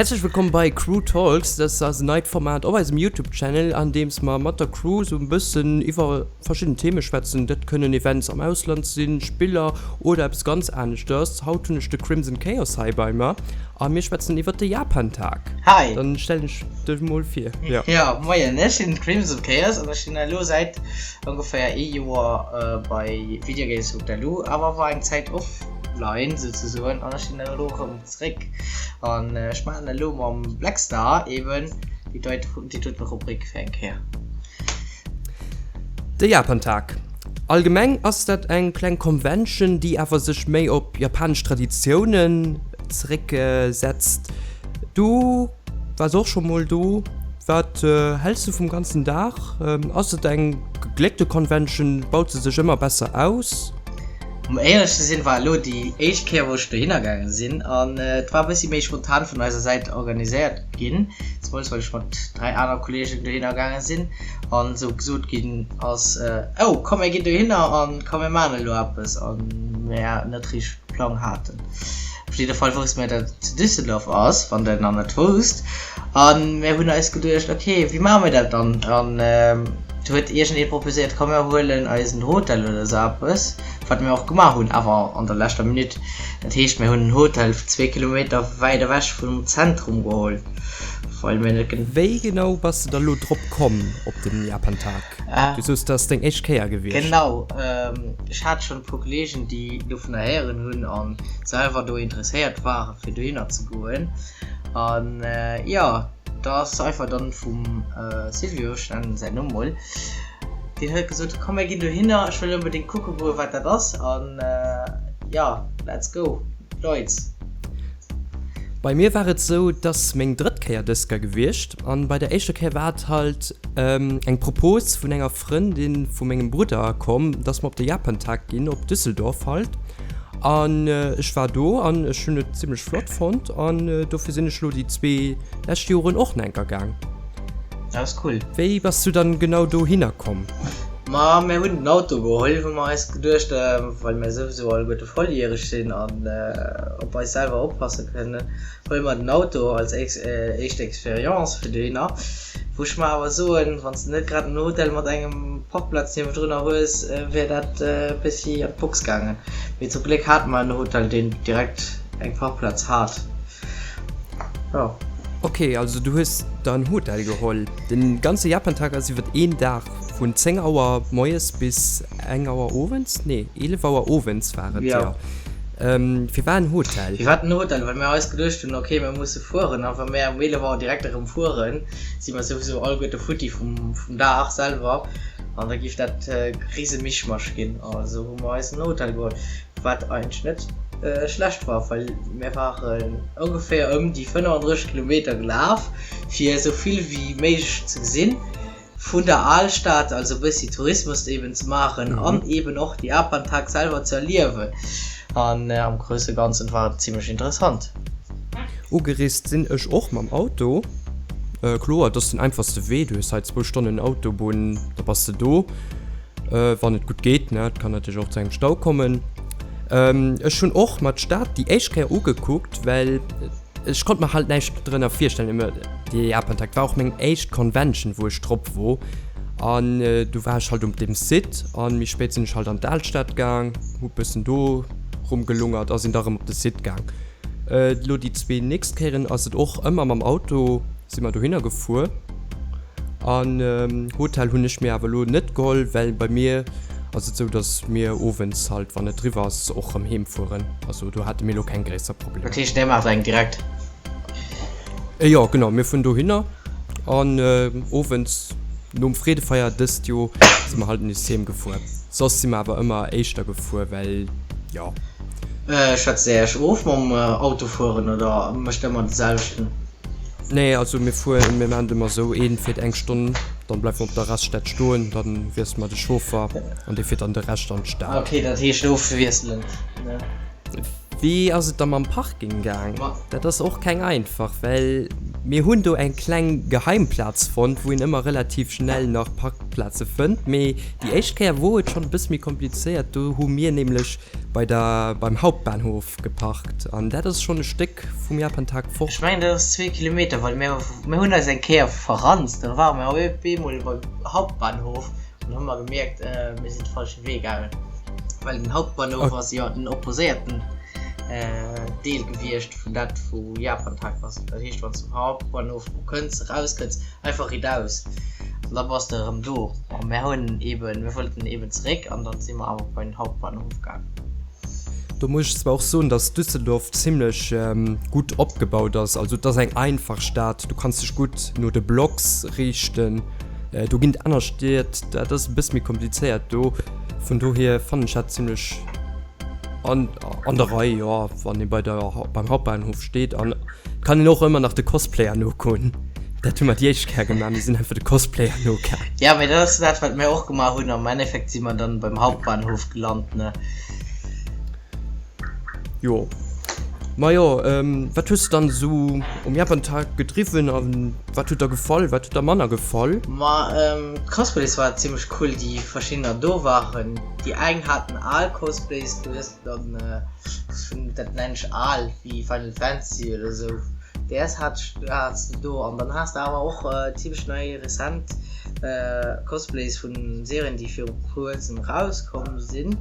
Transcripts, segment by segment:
Häerzlech wëllkomm bei Crew Talks. Dëst ass en neit Format op eisem Youtube Channel an deems mer mat der Crew sou en bëssen iwwer verschidden Theme schwätzen. Dat kënnen Events am Ausland sinn, Spiller oder eppes ganz aneschters. Haut hunn ech de Crimson Chaos hei bei mer a mir schwätzen iwwer de Japan-Tag. Hi! Dann stellen ech dech mol vir. Jo. Jo, moien, ech sinn de Crimson Chaos an ech sinn elo säit ongeféier ee Joer bei Videogames.lu, awer war eng Zäit offline souzesoen an ech sinn elo erëm Zréck an ech maachen elo mam Blackstar eben déi doten Rubrik fir eng Kéier. De Japantag. Allgemeng ass dat eng kleng Convention, déi awer sech méi op japanesch Traditiounen zeréck setzt. Du waars och scho mol do. Wat häls du vum ganzen Dag? Ass et eng gegléckte Convention? Baut se sech ëmmer besser aus? Um éierlech ze sinn, war elo déi éischt Kéier wou ech dohinner gaangen sinn an et war e bëssi méi spontan vun eiser Säit organiséiert ginn, zemools well ech mat 3 aner Kollegen dohinner gaange sinn an esou gesot ginn ass, oh komm mir ginn dohinner an komm mir maachen elo eppes an mär net richteg Plang haten. Op jidde Fall wousste mir dat et zu Düsseldorf ass, wann der nach net wousst, an mir hunn eis geduecht, ok wéi maache mir dat dann an du huet iergendee proposéiert, komm mir huelen eis en Hotel oder esou eppes, wat mir och gemaach hunn, awer an der leschter Minutt. Dat heescht mir hunn en Hotel zwee Kilometer wäit ewech vum Zentrum geholl, well mir net. Wéi genau bass de da lo drop komm op den Japantag? Du soos dat ass deng éischt Kéier gewiescht. Genau, ech hat schonn e puer Kolleegen déi dovunner héieren hunn a selwer do interesséiert ware fir dohinner ze goen an jo da ass einfach dann vum Silvio, ech nennen säin Numm mol, deen huet gesot komm mir ginn dohinner, ech wëll onbedéngt kucke goe wat dat ass an jo let's go Leit. Bei mir war et sou, et ass meng drëtt Kéier dës Kéier gewiescht an bei der éischter Kéier war et halt eng Propos vun enger Frëndin vu mengem Brudder komm, dass mer op de Japantag ginn op Düsseldorf halt an ech war do an ech hunn et zimmlech flott fonnt an dofir sinn ech lo déi zwee lescht Joren och nach enker gaang. Dat ass cool. Wéi bass du dann genau dohinner komm? Ma mir hunn den Auto geholl, hu mer eis geduecht, well mir souwisou alleguerte volljäreg sinn an op eis selwer oppasse kënnen, huele mer den Auto als éischt Expérience fir dohinner. Wou ech mer awer soen, wann s de net grad en Hotel mat engem Parkplaz niewendrunner hues, wär dat e bëssi an d'Box gaangen. Mee zum Gléck hate mer en Hotel, deen direkt eng Parkplaz hat. Jo. Ok, also du hues der en Hotel geholl. Den ganze Japantag ass iwwert een Dag vun 10 Auer moies bis eng Auer owends, nee 11 Auer owends war et, jo. Firwat en Hotel? Firwat en Hotel? Well mir eis geduecht hunn, ok mir musse fueren a wa mir um 11 Auer direkt erëm fueren, si mer souwisou alleguerte futti vum Dag selwer an da giff dat e rise Mischmasch ginn. Also hu mer eis en Hotel geholl. Wat eigentlech net schlecht war, well mir waren ongeféier ëm déi 35 Kilometer gelaf, fir esou vill wéi méiglech ze gesinn vun der Alstad, also e bëssi Tourismus eben ze maachen an eben och de Japantag selwer ze erliewen. An am grousse Ganzen war et zimlech interessant. Ugereest sinn ech och mam Auto. Kloer, et ass den einfachste Wee, du hues hei zwou Stonnen Autobunn, da bass de do. Wann et gutt geet, ne, et kann natierlech och zu engem Stau kommen. Ech hunn och mer d'Stad déi éischt Kéier ugekuckt, well ech konnt mer halt näischt drënner virstellen. Ëmmer déi Japantag war och meng éischt Convention, wou ech drop wor. An du war ech halt op deem Site an méi spéit sinn ech halt an d'Alstad gaang, hu bëssen do rumgelungert a sinn da rëm op de Site gaang. Elo déi zwee nächst Kéieren ass et och ëmmer mam Auto si mer dohinner gefuer. An Hotel hunn ech mir awer elo net geholl, well bei mir ass et sou, dass mir owends halt, wann et eriwwer ass, och rëm heem fueren. Also do hate mir elo keng gréisser Problemer. Dat heescht, där maacht eng direkt? Jo, genau, mir fueren dohinner an owends nom Freedefeier dëst Joer si mer halt nees heem gefuer. Soss si mer awer ëmmer éischter gefuer, well jo. Schwätzt Dir Iech of mam Autofueren oder mécht ëmmer de selwechten? Nee, also mir fueren, mir maachen et ëmmer esou, een fiert eng Stonn, dann bleift mer op der Raststätt stoen, dann wiessele mer de Chauffer an dee fiert dann de Rescht an d'Stad. Ok, dat heescht ofwiesselend, ne? Wéi ass et da mam Parking gaang? Dat ass och keng einfach, well. Mir hunn do eng kleng Geheimplaz fonnt, wou een ëmmer relativ schnell nach Parkplaze fënnt. Mee déi éischt Kéier wor et schonn e bësse méi komplizéiert. Do hu mir nämlech bei der, beim Hauptbahnhof geparkt an dat ass schonn e Stéck vum Japantag fort. Ech mengen dat ass zwee Kilometer, well mir, mir hunn eis eng Kéier verranzt, da ware mir op eemol beim Hauptbahnhof an hu mer gemierkt, mir sinn de falsche Wee gaangen, well den Hauptbahnhof ass jo den opposéierten. Deel gewiescht vun dat wou Japantag ass. Dat heescht wann s du vum Hauptbahnhof ukënns, erauskënns, einfach riitaus an da bass de erëm do. A mär hunn eben, mir wollten eben zeréck an dann si mer awer bei den Hauptbahnhof gaangen. Do muss ech zwar och soen, dass Düsseldorf zimlech gutt opgebaut ass. Also et ass eng einfach Stad, du kanns dech gutt no de Blocks riichten. Do ginn et aner Stied, dat ass e bësse méi komplizéiert do. Vun dohier fannen ech dat zimlech. An an der Rei, jo, wann ee bei der beim Hauptbahnhof steet an et kann een och ëmmer nach de Cosplayer nogoen. Dat hu mer déi éischt Kéier gemaach, mir sinn einfach de Cosplayer nogaang. Ja, mee dat ass dat, wat mir och gemaach hunn. Am Endeffekt si mer dann beim Hauptbahnhof gelant, ne? Jo. Majo, wat hues de dann esou um Japantag gedriwwen a wat huet der gefall, wat huet der manner gefall? Ma d'Cosplays waren zimmlech cool, déi verschiddener do waren. Déi eng haten al Cosplays, du hues dann vun, dat nennen ech al, wéi Final Fantasy oder esou, däers hat haats de do an dann has de awer och zimmlech nei rezent Cosplays vun Serien, déi viru kuerzem erauskomm sinn.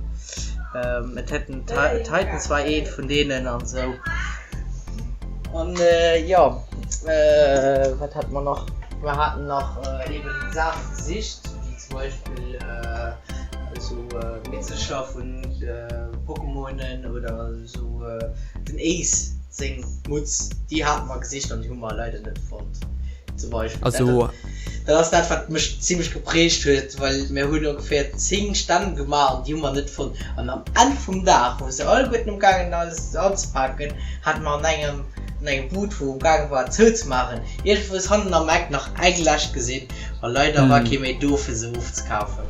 Attack on Titans war eent vun deenen an esou. An jo, wat hate mer nach? Mer haten nach eben Saache gesicht, wéi zum Beispill esou Mitzelcher vun Pokémonen oder esou den Ace seng Mutz, déi hate mer gesicht an déi hu mer leider net fonnt. Zum Beispill. Also. Dat ass dat, wat mech zimlech gepreegt huet, well mir hunn ongeféier 10 Stänn gemaach an déi hu mer net fonnt. An am Enn vum Dag, wou se alleguerten umgaangen alles anzepaken, hate mer an engem, an engem Bud, wou umgaange war zouzemaachen, iergendwous hannen am Eck nach eng lescht gesinn a leider war kee méi do fir se ofzekafen.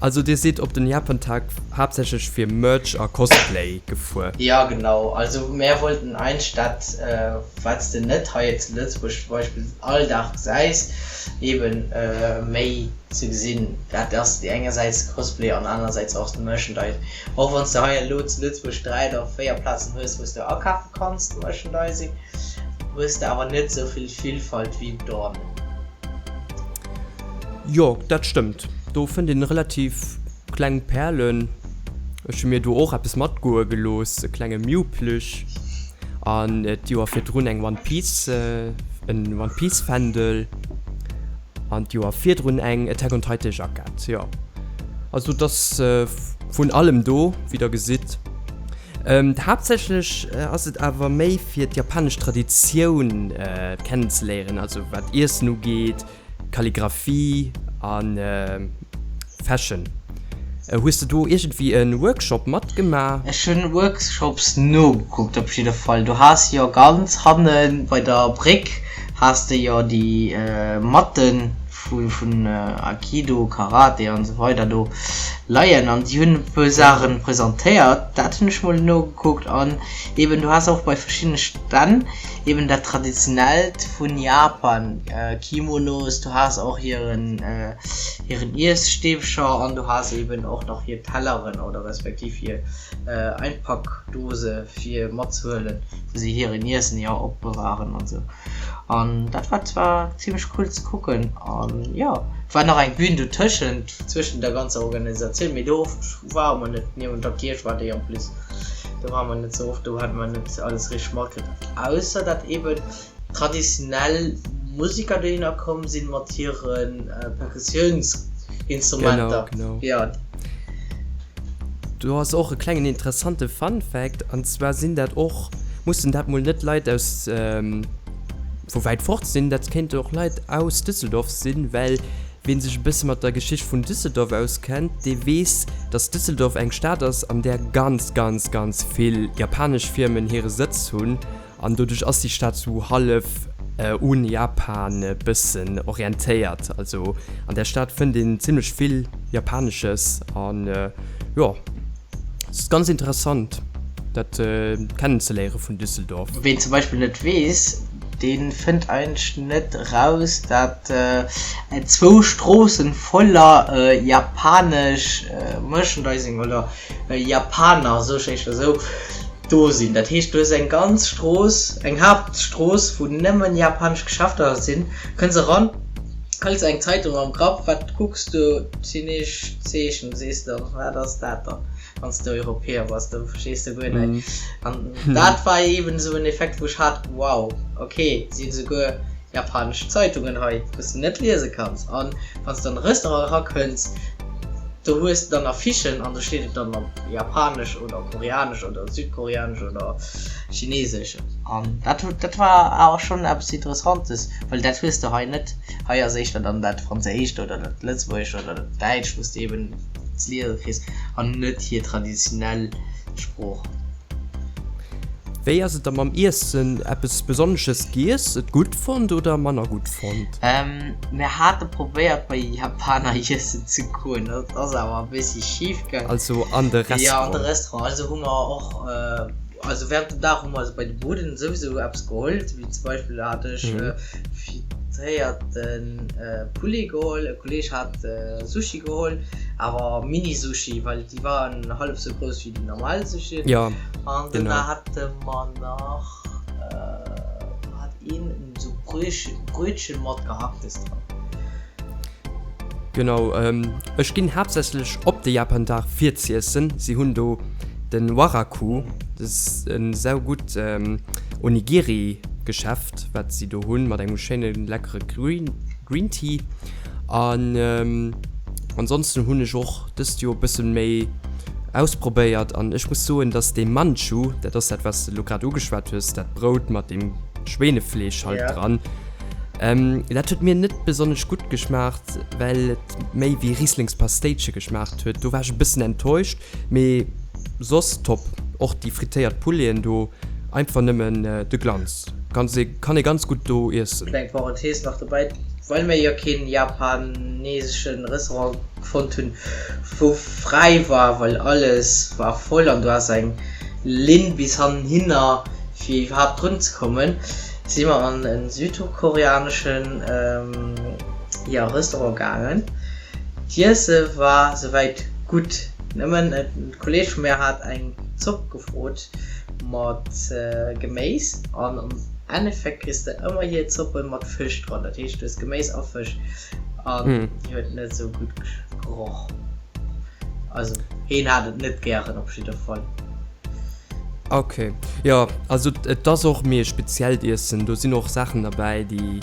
Also dir sidd op den Japantag haaptsächlech fir Merch a Cosplay gefuer? Jo genau, also mär wollten eigentlech dat wats de net hei zu Lëtzebuerg zum Beispill all Dag gesäis eben méi ze gesinn. Dat ass déi engersäits Cosplay an anersäits och de Merchandise. Och wanns de hei elo zu Lëtzebuerg 3 oder 4 Plazen hues wous de akafe kanns Merchandising, hues de awer net sou vill Villfalt wéi dohannen. Jo, dat stëmmt. Do fënnt een relativ kleng Perlen. Ech hu mir do och eppes matgoe gelooss, e klenge Mew-Plüsch an d'Joer virdrun eng One Piece, en One Piece Fändel an d'Joer virdrun eng Attack on Titan Jackett. Jo, also et ass vun allem do, wéi der gesitt. Haaptsächlech ass et awer méi fir d'japanesch Traditioun kennenzeléieren, also wat Iessen ugeet, Kalligraphie a Fashion. Hues de do iergendwéi e Workshop matgemaach? Ech hunn Workshops nogekuckt op jidde Fall. Du has jo ganz hanne bei der Bréck has de jo déi Matten vun Aikido, Karate an esou weider do leien an déi hunn e puer Saachen presentéiert. Dat hunn ech mol nogekuckt an eben du has och bei verschiddene Stänn eben dat traditionellt vun Japan, Kimonos, du has och hiren hiren Iesstäbcher an du has eben och nach hir Telleren oder respektiv hir Einpackdose fir matzehuelen, wou se hiren Iessen jo opbewahren an esou. An dat war zwar zimmlech cool ze kucken an jo, et war nach eng Bühn dotëschent, zwëschen der ganzer Organisatioun, mee do ware mer net, niewent der Kierch war déi en plus, do ware mer net sou oft, do hate mer net alles richteg matkritt, ausser dat eben traditionell Musiker dohinner komm sinn mat hire Perkussiounsinstrumenter. Genau, genau. Jo. Do ass och e klengen interessante Fun Fact, an zwar sinn dat och, mussen dat mol net Leit aus vu wäit fort sinn, dat kéinte och Leit aus Düsseldorf sinn, well ween sech e bësse mat der Geschicht vun Düsseldorf auskennt, dee weess, dass Düsseldorf eng Stad ass, an där ganz, ganz, ganz vill japanesch Firmen hire Sëtz hunn. An doduerch ass déi Stad sou hallef un Japan e bëssen orientéiert. Also an där Stad fënnt een zimmlech vill Japanesches an jo, et ass ganz interessant dat kennenzeléiere vun Düsseldorf. Ween zum Beispill net weess. Dee fënnt eigentlech net eraus, dat zwou Stroossen voller japanesch Merchandising oder Japaner, soe ech éischter esou, do sinn. Dat heescht, du hues eng ganz Strooss, eng Haaptstrooss, wou nëmmen japanesch Geschäfter sinn. Kënns eran, hëls eng Zeitung am Grapp, wat kucks du? Chineesch Zeechen, sees de, wat ass dat dann? Wann s de Europäer bass, da verstees de guer näischt. An dat war eben esou en Effekt, wou ech hat, wow, okay, si hunn esouguer japanesch Zeitungen hei, wou s de net liese kanns. An wann s de an e Restaurant erakënns, do hues de dann Affichen an do steet et dann op Japanesch oder Koreanesch oder Südkoreanesch oder Chinesesch. An dat huet, dat war awer schonn eppes Interessantes, well dat hues de hei net. Hei ass éischter dann dat Franséischt oder dat Lëtzebuergescht oder dat Däitscht, wou s de eben ze liese kriss an net hir traditionell Sprooch. Wéi ass et da mam Iessen? Eppes Besonnesches giess, et gutt fonnt oder manner gutt fonnt? Mir hate probéiert bei Japaner iessen ze goen, dat ass awer e bëssi schif gaangen. Also an de Restaurant? Jo, an de Restaurant. Also hu mer och, also während dem Dag hu mer bei de Buden souwisou eppes geholl, wéi zum Beispill hat ech frittéierten Poulet geholl, e Kolleeg hat Sushi geholl, awer Mini-Sushi, well déi waren hallef sou grouss wéi déi normal Sushien. Ja, An genau. da hate mer nach, do hat een sou Brötchen mat Gehacktes dran. Genau, ech ginn haaptsächlech op de Japan-Dag fir z'iessen. Si hunn do den Waraku, dat ass en saugutt Onigiri-Geschäft, wat si do hunn, mat engem schéine leckere Green Tea. An ansonsten hunn ech och dëst Joer e bësse méi ausprobéiert an ech muss soen, dass dee Manchu, dat ass dat, wat s de elo grad ugeschwat hues, dat Brout mat deem Schweenefleesch halt dran, dat huet mir net besonnesch gutt geschmaacht, well et méi wéi Rieslingspasteitche geschmaacht huet. Do war ech e bëssen enttäuscht. Mee soss top, och déi frittéiert Pouleten do, einfach nëmmen de Glanz, kann ee kann ee ganz gutt do iessen. Kleng Parenthese nach dobäi, well mir jo keen japaneseschen Restaurant fonnt hunn wou fräi war, well alles war voll an du has eng Linn bis hannenhinner fir iwwerhaapt drun ze kommen, si mer an en südkoreaneschen jo Restaurant gaangen. D'Iesse war souwäit gutt, nëmmen e Kolleeg vu mär hat eng Zopp gefrot mat Geméis an am Endeffekt kriss de ëmmer hir Zoppe mat Fësch dran, dat heescht du hues Geméis a Fësch an déi huet net esou gutt geroch. Also heen hat et net gären op jidder Fall. Ok, jo also et ass och méi e speziellt Iessen, do sinn och Saachen derbäi déi e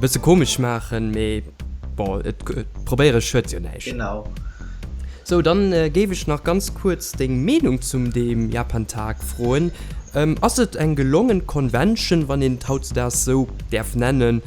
bësse komesch maachen, mee bon et probéiere schued jo näischt. Genau. Sou, dann géif ech nach ganz kuerz deng Meenung zum deem Japan-Tag froen. Ass et eng gelongen Convention, wann een et hautzedaags sou däerf nennen,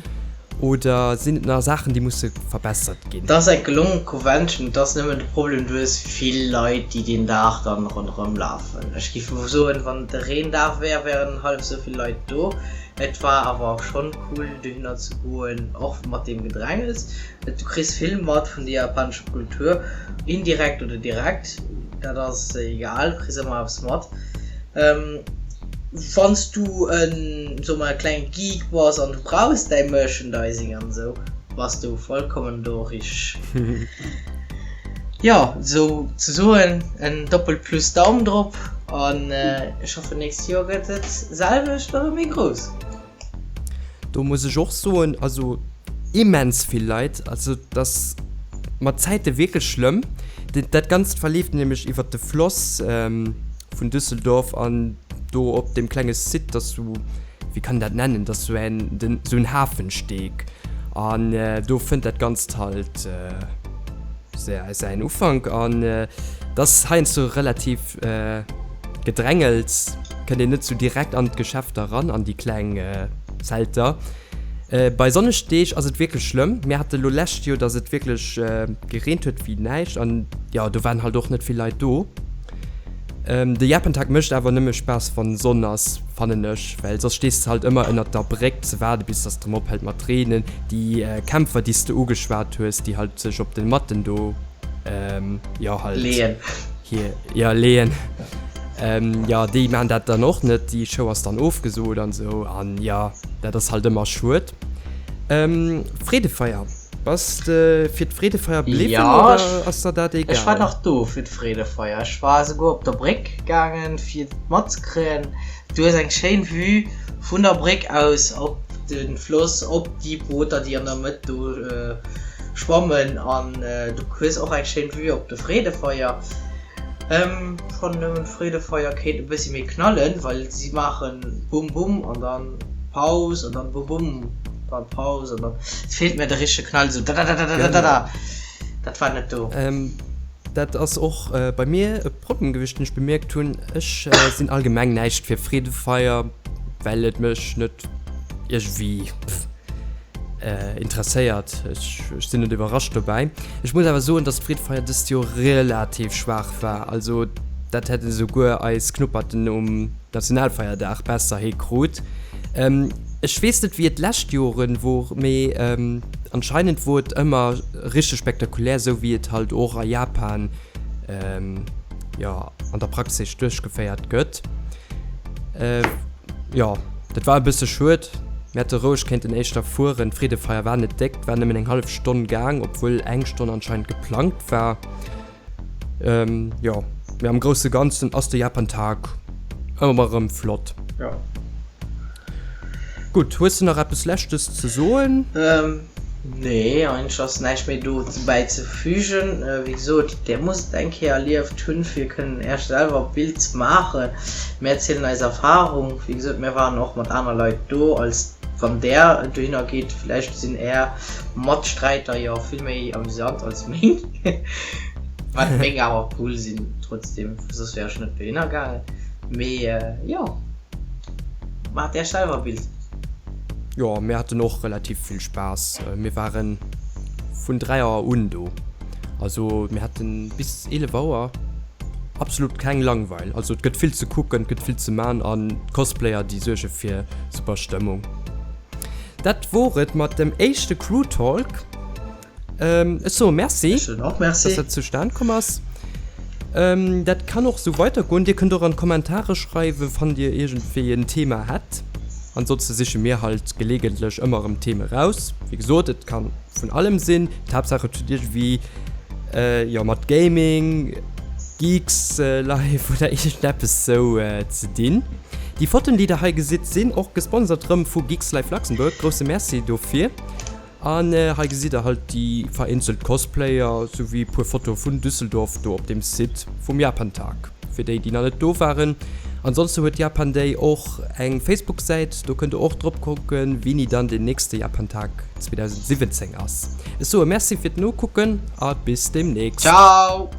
oder sinn et nach Saachen déi musse verbessert ginn? Et ass eng gelongen Convention, et ass nëmmen de Problem, du hues vill Leit déi deen Dag dann ronderëm lafen. Ech géif soen, wann et e Reendag wär, wären hallef esou vill Leit do. Et war awer schonn cool dohinner ze goen, och mat deem Gedrängels. Du kriss vill mat vun der japanescher Kultur, indirekt oder direkt, dat ass egal, du kriss ëmmer eppes mat. Wann s du en, soe mer, e klenge Geek bass an du brauchs däi Merchandising an esou, bass du vollkommen do richteg. Jo, sou ze soen en doppelt Plus Daum drop an ech hoffen nächst Joer gëtt et selwecht oder méi grouss. Do muss ech och soen, also immens vill Leit, also et ass mat Zäite wierklech schlëmm. Dat Ganzt verleeft nämlech iwwert de Floss vun Düsseldorf an do op deem klenge Site, dat ass sou, wéi kann een dat nennen, dat ass sou en, den, sou en Hafensteg an do fënnt dat Ganzt halt säin Ufank an et ass heiansdo relativ Gedrängels, kënnt een net sou direkt an d'Geschäfter ran, an déi kleng Zelter. Bei sonneg Deeg ass et wierklech schlëmm. Mir hate lo lescht Joer, dass et wierklech gereent huet wéi näischt an jo, do waren halt och net vill Leit do. De Japantag mécht awer nëmme Spaass wann Sonn ass, fannen ech, well soss stees de halt ëmmer ënnert der Bréck ze waarde bis dass et erëm ophält mat reenen. Déi Kämpfer déi s de ugeschwat hues, déi halt sech op de Matten do jo halt Leeën. Hier, jo leeën. Jo, déi maan dat dann och net, déi Show ass dann ofgesot an esou an jo, dat ass halt ëmmer schued. Freedefeier, bass de fir d'Freedefeier bliwwen oder ass der dat egal? Ech war nach do fir d'Freedefeier, ech war esouguer op der Bréck gaangen fir et matzekréien. Du hues eng schéin Vue vun der Bréck aus op de Floss, op déi Booter déi an der Mëtt do schwammen an du hues och eng schéin Vue op de Freedefeier. Schonn nëmmen d'Freedefeier kéint e bëssi méi knallen, well si maachen bum bum an dann Paus an dann bum bum dann Paus an dann et feelt mir de richtege Knall esou dadadadadada dat war net do. Dat ass och bei mir e Problem gewiescht den ech bemierkt hunn. Ech sinn allgemeng näischt fir Freedefeier, well et mech net iergendwéi interesséiert. Ech sinn net iwwerrascht dobäi. Ech muss awer soen, dass d'Freedefeier dëst Joer relativ schwaach war. Also dat hätten esouguer eis Knupperten um Nationalfeierdag besser hikrut. Ech weess net wéi et d'lescht Joren wor, mee anscheinend wor et ëmmer richteg spektakulär, sou wéi et halt och a Japan jo an der Praxis duerchgeféiert gëtt. Jo, dat war e bësse schued. Mir hätte roueg kéinten éischter fueren. D'Freedefeier war net déck, war nëmmen eng hallef Stonn gaang, obwuel eng Stonn anscheinend geplangt war. Jo, mee am grousse Ganzen ass de Japan-Tag ëmmer erëm flott. Jo. Gutt, hues de nach eppes Leschtes ze soen? Nee, eigentlech ass näischt méi do bäi ze fügen. Wéi gesot, Dir musst et eng Kéier erlieft hunn, fir kënnen Äech selwer e Bild ze maachen. Mir erzielen eis Erfarung. Wéi gesot, mir waren och mat aner Leit do, als wann Där dohinner gitt. Vläicht sinn Är Matsträiter jo vill méi amüsant als meng, wat meng awer cool sinn trotzdem, soss wär ech net dohinner gaangen. Mee jo, maacht Äech selwer e Bild. Jo, mir haten och relativ vill Spaass. Mir waren vun 3 Auer un do. Also mir haten bis 11 Auer absolut keng Langweil. Also et gëtt vill ze kucken, et gëtt vill ze man an d'Cosplayer déi suerge fir super Stëmmung. Dat wor et mat dem éischte Crew Talk. Ech soe Merci, Ech soen och Merci. dass dat zustan komm ass. Dat kann och sou weidergoen. Dir kënnt och an d'Kommentare schreiwen, wann Dir iergendwéi en Thema hätt. Ansonste siche mir halt gelegentlech ëmmer erëm Theme raus. Wéi gesot, et kann vun allem sinn. D'Haaptsaach et huet iergendwéi jo mat Gaming, Geeks Life oder iergendeppes sou ze dinn. Déi Fotoen déi der hei gesitt sinn och gesponsert rëm vu Geeks Life Luxembourg. Grousse Merci dofir. An hei gesitt der halt déi vereenzelt Cosplayer souwéi puer Fotoe vun Düsseldorf do op dem Site vum Japantag fir déi déi nach net do waren. Ansonsten huet Japan Day och eng Facebook Säit, do kënnt der och drop kucken wéini dann den nächste Japantag 2017 ass. Ech soe Merci fir d'Nokucken a bis demnächst. Ciao!